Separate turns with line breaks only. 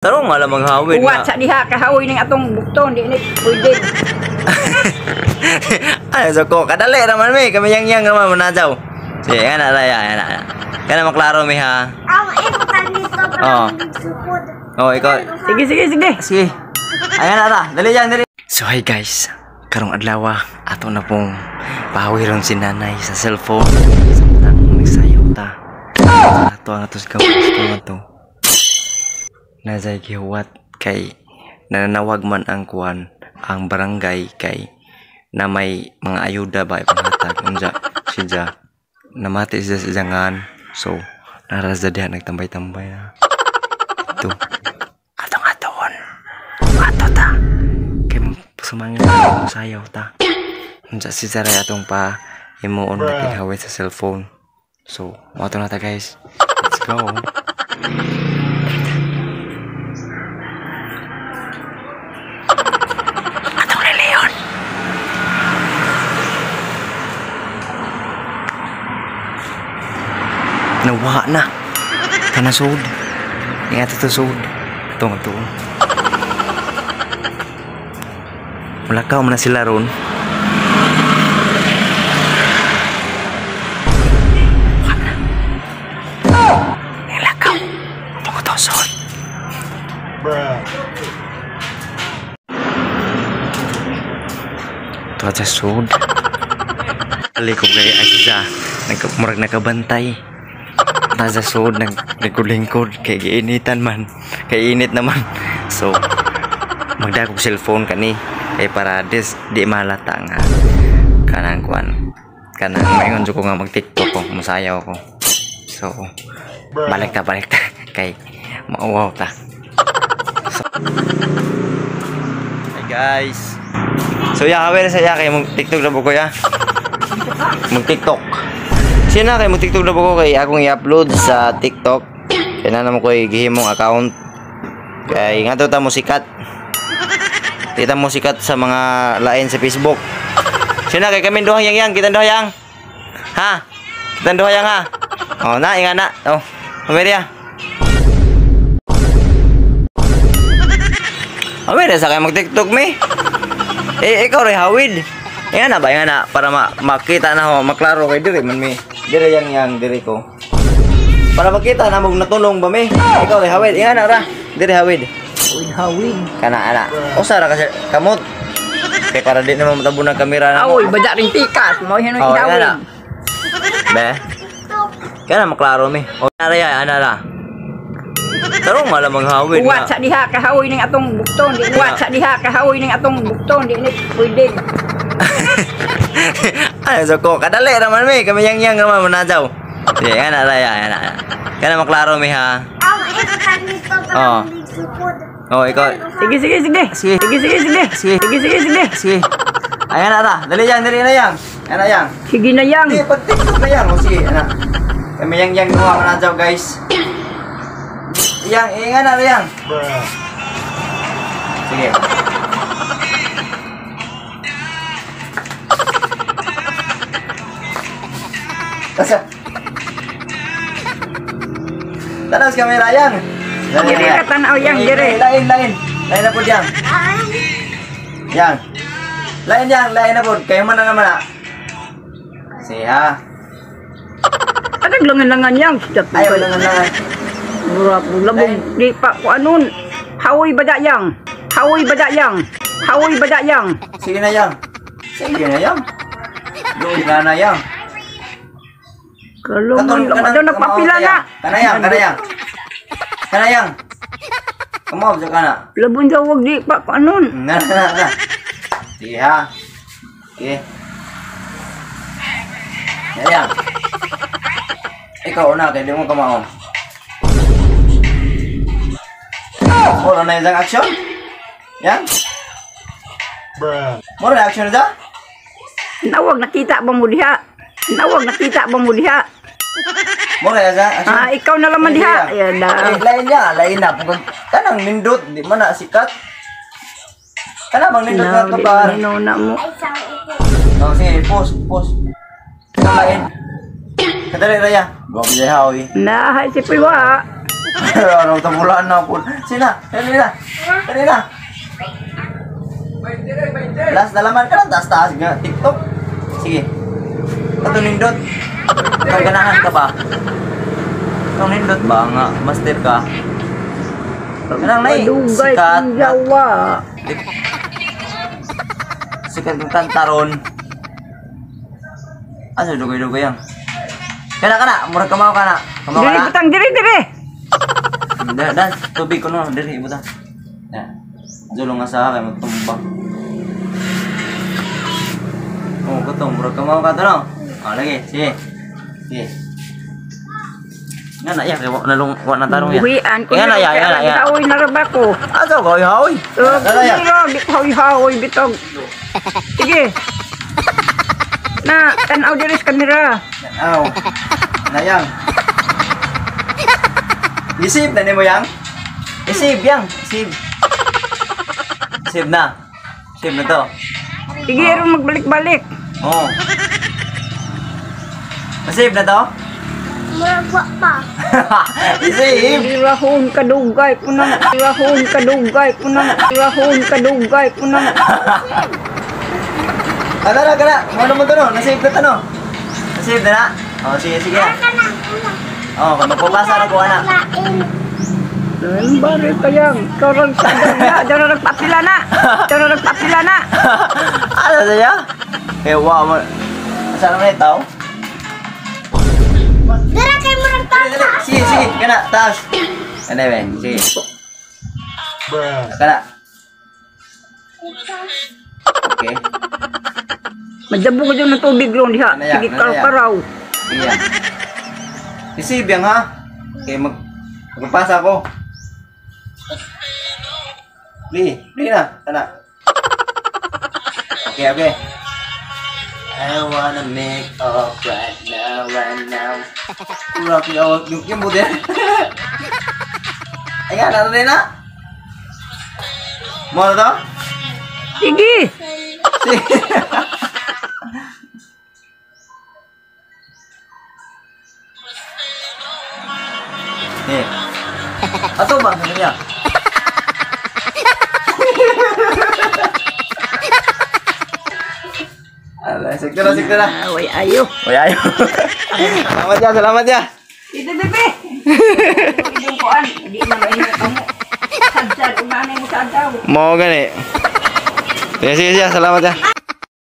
Tarong nga lang maghawid
Uwat
nga.
Sa diha kahawoy ning atong bukton di ni pwede.
Ano so ko kadali raman mi kami yang yang raman manadaw. Sige, ana ra ya, ana. Kana maklaro mi ha.
Ang ibutan dito
Oo.
para magsukod.
Oh, ikaw.
Sige sige sige.
Sige. Ayan na ra, dali yan, dali. So hi guys, karong adlaw ato na pong pahawiron si nanay sa cellphone. Samtang nagsayaw ta. Ato ang ato sa gawas to. Nazay gihuwat kay nananawag man ang kuan ang barangay kay na may mga ayuda ba ipanghatag unsa siya namati siya sa jangan, so narazda diha nagtambay-tambay na to atong aton ato ta kay sumangin sayaw ta unsa si Saray atong pa himuon na tighawit sa cellphone. So moto na ta guys, let's go. Atong ni Leon. Nawa na. Kana sud. Ingat to sud. Atong ato. Mulakaw man na sila ron. Wala na. Nilakaw. Atong ato sud. Ito sa sud. Ali ko kay Aziza. Murag nakabantay. Nasa sud nagkulingkod kay giinitan man. Kay init naman. So magdakog cellphone kani kay para des di malata nga kanang kuan. Kanang maingon jud ko nga mag TikTok ko, musayaw ko. So balik ta kay mauwaw ta. So, hey guys. So ya, hawer sa ya kay mag TikTok na ko ya. Mag TikTok. Sina kay mag TikTok na ko kay akong i-upload sa TikTok. Kay na namo koy gihimong account. Kay ngadto ta mo sikat. Kita mo sikat sa mga lain sa Facebook. Sina kay kami duha yang yang, kita duha yang. Ha? Kita duha yang ha. Oh na inga na. Oh, Ameria. Ameria sa kay mag TikTok mi. Eh ikaw re hawid. Inga na ba, inga na para makita na ho, maklaro kay dire man mi. Dire yang yang dire ko. Para makita na mo natulong ba mi? Ikaw re hawid, inga na ra. Dire hawid.
Hawid.
Kana ana. Usa ra kasi kamot. Kay para di naman matabo ng kamera na mo.
Aoy, bada ring tikas, mo hinoy
Oh,
hawid.
inga na. Be. Kana maklaro mi. O ana ra ya, ana ra. Tarong nga lang maghawid
Uwat
nga.
sa diha kahawoy ning atong bukton di uwat sa diha kahawoy ning atong bukton di ni pwede.
Ano so ko kadali raman mi kami yang yang raman manadaw. Sige, ana ra ya, ana. Kana maklaro mi ha.
Ang ibutan dito para
Oo.
magsukod.
Oh, ikaw.
Sige sige sige.
Sige.
Sige sige sige.
Sige.
Sige sige sige.
Sige. Ayan na ra. Dali yang, dali na yang. Ana yang.
Sige na yang.
Hindi, pag TikTok na yang. O sige, ana. Kami yang yang duha manadaw guys. Yang, inga na yang. Sige. Tasa. Tanaw sa kamera yang.
Dire ka tanaw yang dire.
Lain, lain. Lain na po yang. Yang. Lain yang, lain na po. Kayo man na naman na. Sige ha.
Atag langan-langan yang.
Ayaw langan-langan.
Murag labog di pa ko anon. Hawoy bada yang. Hawoy bada yang. Hawoy bada yang.
Sige na yang. Sige na yang. Luoy ka na yang.
Kalungan lang ato nagpapila na.
Kanayang, kanayang. Kanayang. Kamaw sa kana.
Labon daw wag di pa ko anon.
Na na na. Sige ha. Sige. Kanayang. Ikaw una kay di mo kamao. Mura na isang action? Yan? Mura na action na?
Nawag nakita ba mo diha? Nawag nakita ba mo diha?
Mura na isang action?
Ah, ikaw na laman diha. Ayan na.
Eh, lain niya, lain na. Kanang nindot, di man na sikat. Kanang bang nindot na
Now,
ito
di
par?
man na mo.
Ay, sa upo.
Oh, sige, pause, pause. Ikaw lain. Kadali raya. Gwa ko siya hawi.
Na, hay si Piwa.
Ano tabulaan na po. Sina, dali na. Dali na. Last na laman ka lang, taas-taas nga. TikTok. Sige. Ato nindot. Kung ganahan ka ba? Kung nindot ba nga, master ka? Kanang nai,
Madugay
sikat.
kong yawa.
Sikat ng kanta ron. Asa dugay-dugay yang. Kana kana, murag kamaw kana. Kamaw
Diri
kana.
butang diri diri.
Da, da, tubig ko no, diri ibutang. Ya. Zulong nga sa kay magtumba. Oh, katong murag kamaw ka to no. Ah, lagi, sige. Sige. Nga na ya, kay wa na long wa na tarong ya.
Buhian ko
Nga na ya, nga na ya.
Haoy na ra ba ko.
Ato ko haoy. Nga na ya.
Dili di ko haoy bitog. Sige. Na, tanaw diri sa kamera.
Aw. Na yang. Isip na nimo yang? Isip yang, isip. Save na. Save na to.
Sige, aron magbalik-balik.
Oo. Save na to?
Murag wa pa.
Isave.
Irahon kadugay ko nang irahon kadugay ko nang irahon kadugay ko nang
Ano na, kana. Ano mo to no? Na-save na to no? Na-save na na? Oh, sige, sige.
Kana, kana.
Oh, kung magpapasa na ko, ana.
Lain.
Ang bari kayang karang sa na dara nagpapila na. Dara nagpapila na.
Ano sa'yo? Eh, wow mo. Saan naman ito?
Dara kay murag
Dali, dali.
tata.
Sige, sige. Kana, taas. Ano ba? Sige. Kana. Okay.
Madabo ko dyan ng tubig ron diha.
Ano yan?
Sige
Ano yan?
karaw-karaw.
Sige. Isip yang ha? Okay, magpapasa ako. Pli, pli na. Kana. Okay, okay. I wanna make up right now, right now. Rock your, yung buti. Ay nga, naroon na. Mo na to?
Sige.
Sige. Eh. Ato ba? Ano niya? Ala, sikto na, sikto na.
Away ayo.
Uy, ayo. Salamat ya, salamat ya.
Dito bebe. Yung kuan, di man maingat mo. Sadsad, unanay mo sa daw.
Mau gani. Sige, sige, sige, salamat ya.